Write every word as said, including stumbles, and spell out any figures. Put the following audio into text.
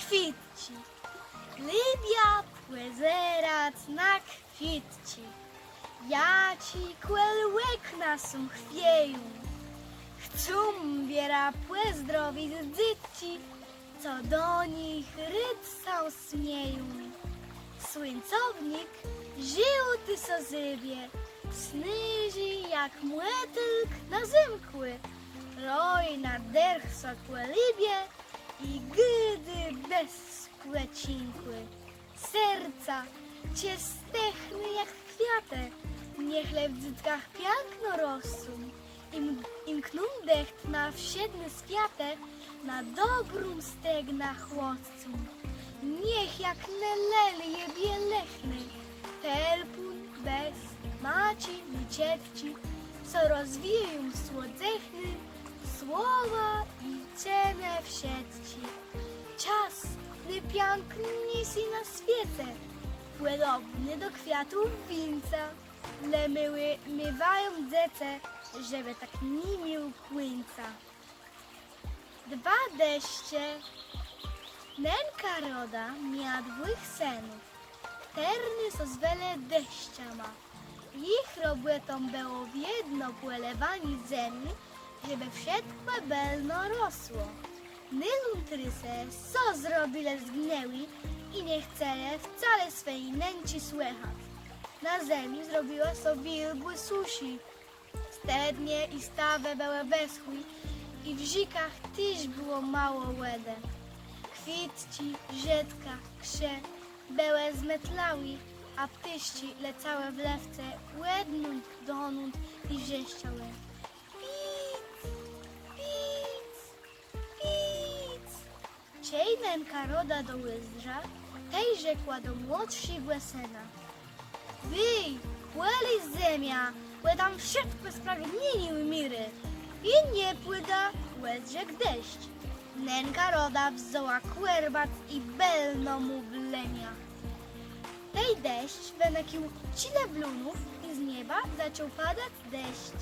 Kwitczi. Lubiã pòzerac na kwitczi, jaczé kòl òkna sã chwieją. Chcą wierã pòzdrowic dzôtczi, co do nich rôd sã smieją. Słuńcownik żôłti sã zëbie, snôżi jak mòtilk na zymkù. Roje na dërch sã kòlibie i gôdô bez spòczinkù. Serca, czë zdechną jak kwiatë, niech le w dzôtkach piãkno roscą. I m-, i mkną dëcht na wszedné swiatë, na dobrą stegnã chłodcą. Niech jak ne lelie bielëchné, felpun, bez, maczi i czëtczi, co rozwijają słodzëchné słowa i cënë wszëtczi. Czas nôpiãkniészi na swiece, pòdobny do kwiatu wińca. Le miłé miewają dzecë, żebë tak ni miôł kùńca. Dwa deszcze. Nënka Roda mia dwùch sënów, chtërny sã zwelë deszczama. Jich robòtą bëło wiedno pòlewanié zemi, żebë wszëtkò bëlno rosło. Nôlą trôsë sã zrobilë zgniłi i nie chcelë wcale swi nënczi słëchac. Na zemi zrobiło sã wiôlgò sëchò. Stëdnie i stawë bëłë wëschłé i w rzékach téż bëło mało wòdë. Kwitczi, żëtka, krze bëłë zmetlałé, a ptôszczi lecałë w lëfce òdnąd donąd i wrzeszczałë: Pic, pic, pic. Czej nënka Roda doùzdrza, tej rzekła do młodszégò sëna: Wëj, pòlej zemiã, bò tam wszëtkò spragnienié ùmiérô. I nie pùdã, òdrzekł deszcz. Nënka Roda wzãła kòrbat i bëlno mù wlemia. Tej deszcz wënëkił czile blónów i z nieba zaczął padac deszcz.